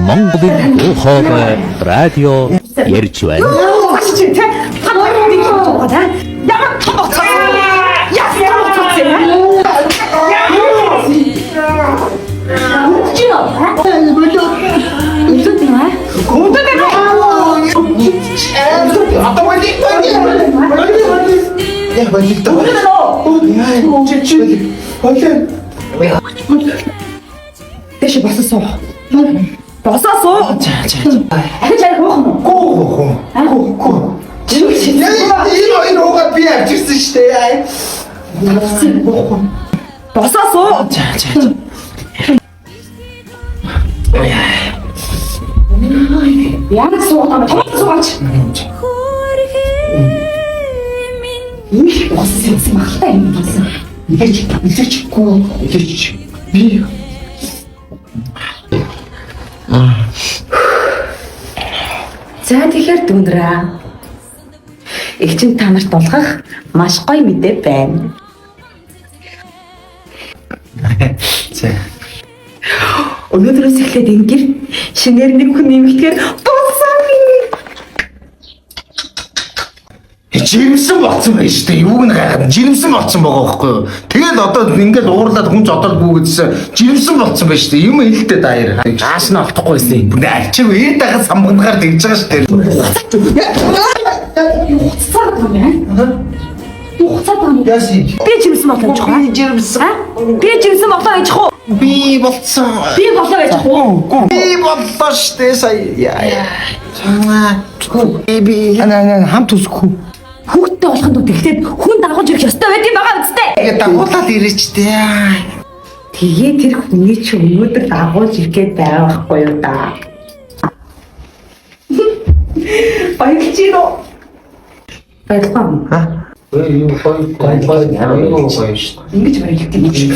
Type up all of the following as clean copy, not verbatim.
Монголын дуу хоолой радио ярьж байна. Чи тэ та нар нэг юм суугаа та. Ямар том боцоо. Яс том боцоо юм. Чи нөө? Үлдээд нөө? Үлдээд нөө? Одоо болиг болиг болиг болиг. Яг болиг даа. Яа, чи чи болиг. Дэше босоо суу. Босоо суу. За за. Ахиж арих уух юм уу? Гоо гоо гоо гоо. Чи чи Энэ энэ уугаад би авчирсан шүү дээ. босоо суу. За за. Ямар суугаад юм бэ? Том суугаач. Их боссон юмсан махалтай юм болсон. Илээч илээч гоо илээч. Би За тэгэхээр дүүнраа. Эгчин та нарт болгох маш гоё мэдээ байна. За. Өнөөдрөөс эхлээд ингэр шинээр нэг хүн нэмэгдэхээр болсон би. Жирэмсэн болцсон байж тээ. Юуг нь гайхаад жирэмсэн болцсон байгаа байхгүй юу? Тэгэл одоо ингээд уурлаад хүн зодоод бүүгэдсэн жирэмсэн болцсон байж тээ. Юм хэлтэй даяар. Ааш нь олдохгүй байсан юм. Бүр альчиг эр дахад самгангаар тэгж байгаа шүү дээ. Хуцаад байгаа юм байна. Хуцаад байгаа юм. Яси. Би жирэмсэн болоо гэж хаа. Би жирэмсэн. Би жирэмсэн болоо гэж хуу. Би болцсон. Би болоо гэж хуу. Би боллоо шүү дээ сая. Яа. Би би Ана хамт үсэхгүй. Хүүхдтэй болохын тулд эхлээд хүн дагуулж ирэх ёстой байт юм байгаа үстэй. Тэгээ дагуулад ирээч дээ. Тэгээ тэр хүний чи өнөөдөр дагуулж ирэх гээд байгаа байхгүй юу да. Баярлж байна уу? Баярлалаа. Ха? Өө юу гоё гоё гоё гоё гоё шүү. Ингэж баярлалт юм чи.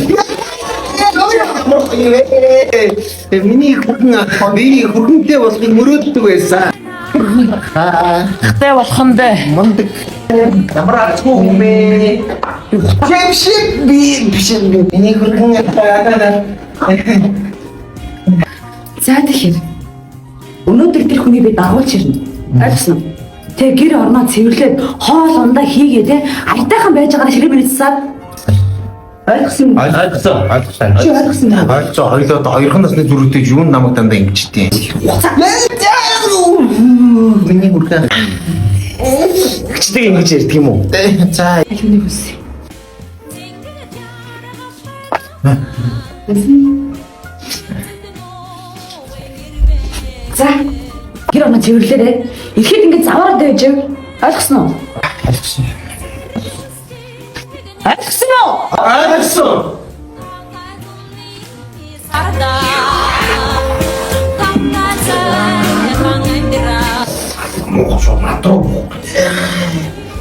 Миний хүрхэн миний хүрхэнтэй болохыг мөрөөддөг байсан. Хтэй болох нь дээ. Мундаг. Ямар алчгүй хүн бэ? Чимшиг би биш миний хүрхэн. За тэгэхээр өнөөдөр тэр хүнийг би дагуулж ирнэ. Ойлгосноо? Тэгээ гэр орноо цэвэрлээд хоол ундаа хийгээ те аятайхан байж байгаараа ширээ мэрэгсаад ойлгосон юм. Ойлгосон. Ойлгосон. Чи ойлгосон юм. Ойлцоо хоёлоо хоёрхан насны зүрхтэй юун намайг дандаа ингэжтэй. Миний хүрхэн. Гчдэг ингэж ярьдаг юм уу? За Аль хүнийг хүссэн? За гэр орноо цэвэрлээрэй. Ихэд ингэ заваарад байж яв. Ойлгосон уу? ойлгосон. Ойлгосон уу? Ойлгосон. Муу шоо надруу муу.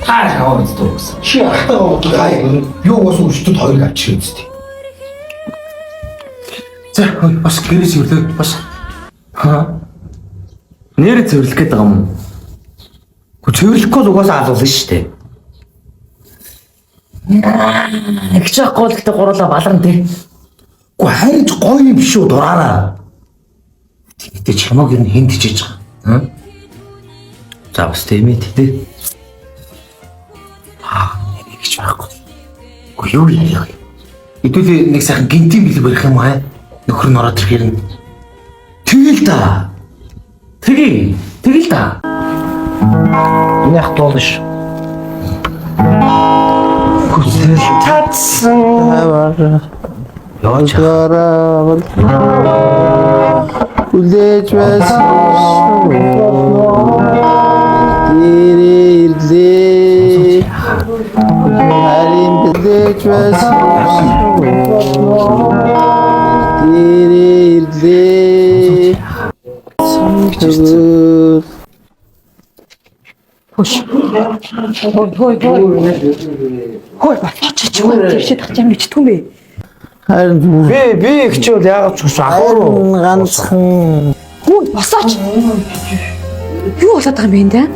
Та шаваа үздэг гэсэн. Чи ахтаа юу уус өчтөд хоёрыг авчир үсттэй. За бас гэрээс ирлээ бас. Ха? Нэр цэвэрлэх гээд байгаа юм уу? Гү цэвэрлэхгүй л угаасаа алуулна шүү дээ. Тэгч байхгүй л гэдэг гурлаа баларн тий. Гү харин ч гоё юм шүү дураараа. Тэгтээ чамаг ер нь хүнд хичээж байгаа. Хм? За бас тийм ээ тий. Аа нэгч байхгүй. Гү юу яах вэ? Хэдүүлээ нэг сайхан гинтийн бэлэг барих юм аа. Нөхөр нь ороод ирэхээр нь. Тэгэл та. Тэгье. Тэгэл та. Энэ ах дуулна ш. Хүсэл татсан Яаж гараа хүлээж байсан ирлээ харин хүлээж байсан ирлээ Хөөш. Хой хой хой. Хой боцооч чи юу тэршээд тах юм ичдэг юм бэ? Харин Би ихчүүл яагаад ч ус ахаар уу? ганцхан Хүү босооч. Юу болоод байгаа юм бэ энд? аа?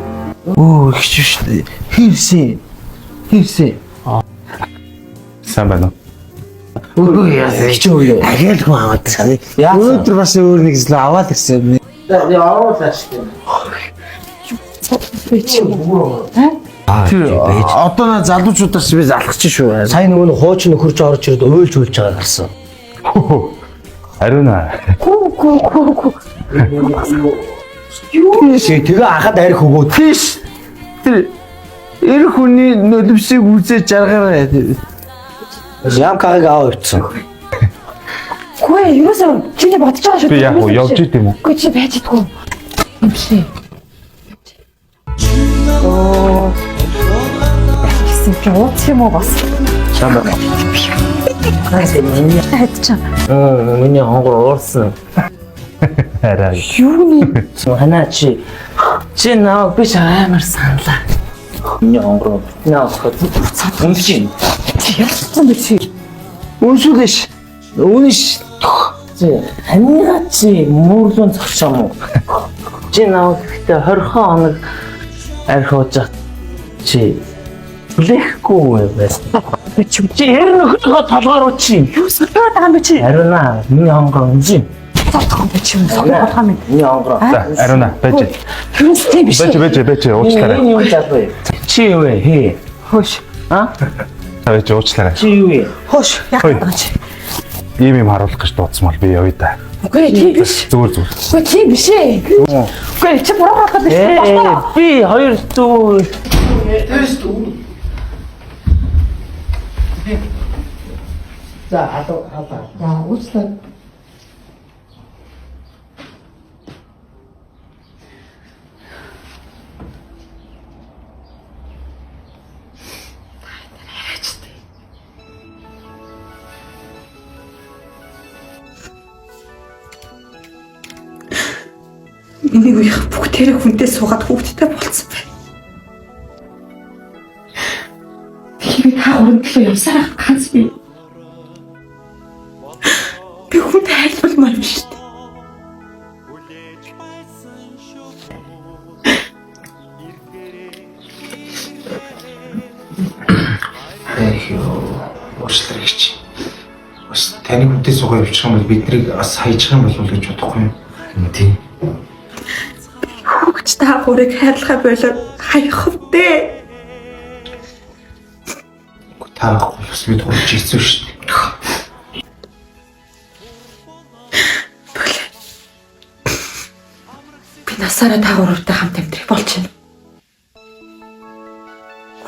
Өө ихч шүү дээ. Хийсэн. Хийсэн. Сайн байна уу? Үгүй яа. Хичээ үе. Ахиал хүн аваад ирсэн. Яасан? Өнөөдөр бас өөр нэг зүйл аваад ирсэн. Явуулаа шүү. Тэр одоо на залуучуудаас би залхаж шүү. Сайн нөгөө нэг хуучин нөхөрч орж ирээд уйлж уйлж байгааг харсан. Ариуна. Гүү гүү гүү гүү. Тий, тэгээ хахад арх өгөө. Тийш. Тэр эр хүний нулимсыг үзээ жаргараа. Ямкагийг аваа явцсан. Үгүй ээ, ерөөсөө чиний бодож байгаа шүү. Би яг уу явж идэм үү? Үгүй чи байж идэггүй. Юм биш ээ. Оо. Гэсэн чи ууц юм уу бас? Чамаа. Хайдчаа. Миний хонгор уурсан. Арай. Юу нэ? Ханаа чи чи наа биш амар саналаа. Миний хонгор наа болоход үнсэж. Чи ялцсан бэ чи? Үнсүүлээш. Үнэш. Чи ханига чи мөрлөн зогсоо юм уу? Чи наа гэхдээ 20 хоног арх ууж чи хүлээхгүй байсан. Би чи Чи эр нөхрийнхөө толгой руу чи юу содоод байгаа юм бэ чи? Ариуна миний хонгор үнсэж. Содох юм бэ чи? Содох юм. Миний хонгор. За, Ариуна, байж. Юус тийм биш. Байж, байж, байж, уучлаарай. Энэ юм залуу юм. Чи юу вэ? Хээ. Хөөш. А? За, байж, уучлаарай. Чи юу вэ? Хөөш. Яг Хөөе. байгаа чи. Ийм юм харуулах гэж дуудсан бол би явъя да. Үгүй тийм биш. Зүгээр зүгээр. Үгүй тийм биш ээ. Үгүй чи буруу хаалгад биш. Ээ би хоёр дүү За халуу халаа. За уучлаа. Миний үеийнх бүгдээрээ хүнтэй суугаад хүүхэдтэй болцсон байна. Тэгэхээр та гурван төлөө явсараа ганц би. Би хүнд хайрлуулмаар юм шүү дээ. Эх ёо. Уучлаарай гэж. Бас таны хүнтэй суугаа явчих юм бол бид нарыг бас хайчих юм болов уу гэж бодохгүй юм. Тийм. Хүүхд та гурыг хайрлахаа болоод хаях вдэ. Та байхгүй бас бид гурж хэцүү шүү дээ. Би насаараа та гуравтай хамт амьдрах болж байна.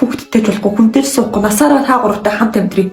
Хүүхэдтэй ч болохгүй хүнтэй ч суухгүй насаараа та гуравтай хамт амьдрий.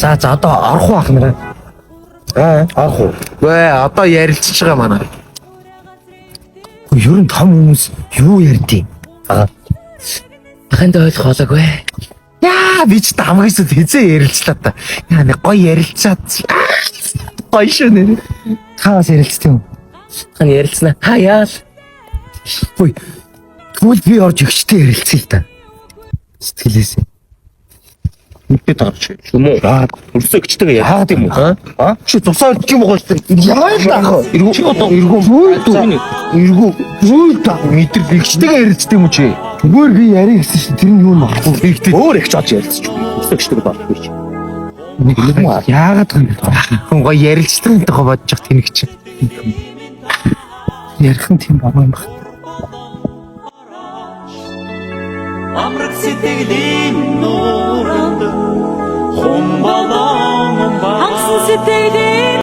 За за одоо орох уу ах нэрэ? Аа, орох уу? Вэ, одоо ярилцж байгаа манай. Ер нь том хүмүүс юу ярьдیں۔ Аа. Аханд ойлгох болоогүй. Яа, би ч хамгийн сүүлд хэзээ ярилцлаа та. Яа, нэг гоё ярилцаад. Гоё шүү нэр. Та бас ярилцсан юм. Хан ярилцсана. Ха яал. Ой. Тэгвэл би орж өгчтэй ярилцъя л та. Сэтгэлээс. Мэдээ тарч юм уу? Өрсөө гिचтэйгээ яагаад юм уу? А? Чи цусаа өрчих юм уу шүү дээ. Яа л ах. Эргүү чи одоо Эргүү эргүү та мэдрэл игчтэйгээ ярилцдаг юм уу чи? Зүгээр би ярих гэсэн чинь тэр нь юу юм болохгүй. өөр их жож ярилцчих. Өрсөө гिचтэйгээ болохгүй чи. Яагаад юм бэ? Хүн гоё ярилцдаг юм тухай бодож явах тэнэг чи. Ярих нь тийм бага юм байна. Амраг сэтгэлийн нууранд хумбалон Хангасан сэтгэлийн